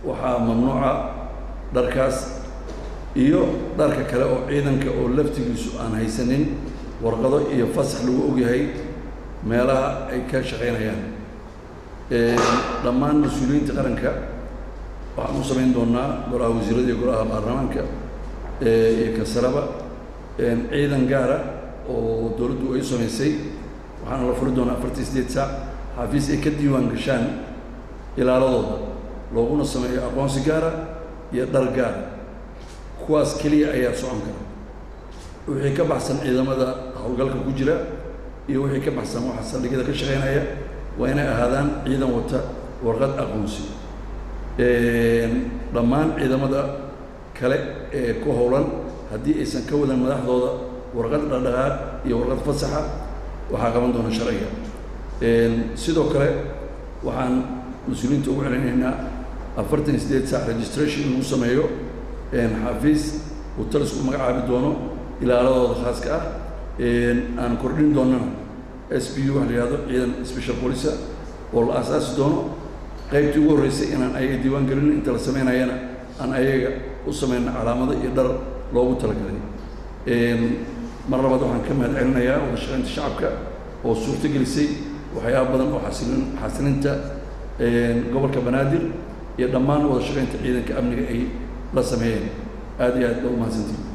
Waxaa mamnuuca dharkaas iyo dharka kale oo ciidanka oo laftigiisu aan haysanin warqado iyo fasax lagu ogyahay meelaha ay ka shaqaynayaan. Dhammaan mas-uuliyiinta qaranka waxaan u samayn doonaa, golaha wasiirada iyo golaha baarlamaanka iyo kasaraba, ciidan gaara oo dowladdu ay u samaysay. Waxaana la furi doonaa 48 saac xafiis ay ka diiwaan gashaan ilaaladooda, looguna sameeyo aqoonsi gaara iyo dhar gaara. Kuwaas keliya ayaa socon kara. Wixii ka baxsan ciidamada howlgalka ku jira iyo wixii ka baxsan waxa saldhigyada ka shaqeynaya waa inay ahaadaan ciidan wata warqad aqoonsi. Dhammaan ciidamada kale ee ku howlan, haddii aysan ka wadan madaxdooda warqad dhaqdhaqaaq iyo warqad fasaxa, waxaa qaban doona sharciga. Sidoo kale waxaan mas-uuliyiinta ugu celinaynaa 48 saac registration in lagu sameeyo xafiis uu talisku u magacaabi doono ilaaladooda khaaska ah. Aan kordhin doonana SPU waxa la yihahdo, ciidan special police oo la aasaasi doono. Qaybtii ugu horreysay inaan ayaga diiwaan gelino, inta la sameynayana aan ayaga u sameyno calaamado iyo dhar loogu talagalay. Mar labaad waxaan ka mahad celinayaa wada shaqeynta shacabka oo suurto gelisay waxyaaba badan oo xasilinta gobolka Banaadir iyo dhammaan wada shaqeynta ciidanka amniga ay la sameeyeen. Aad iyo aad ba u mahadsantihin.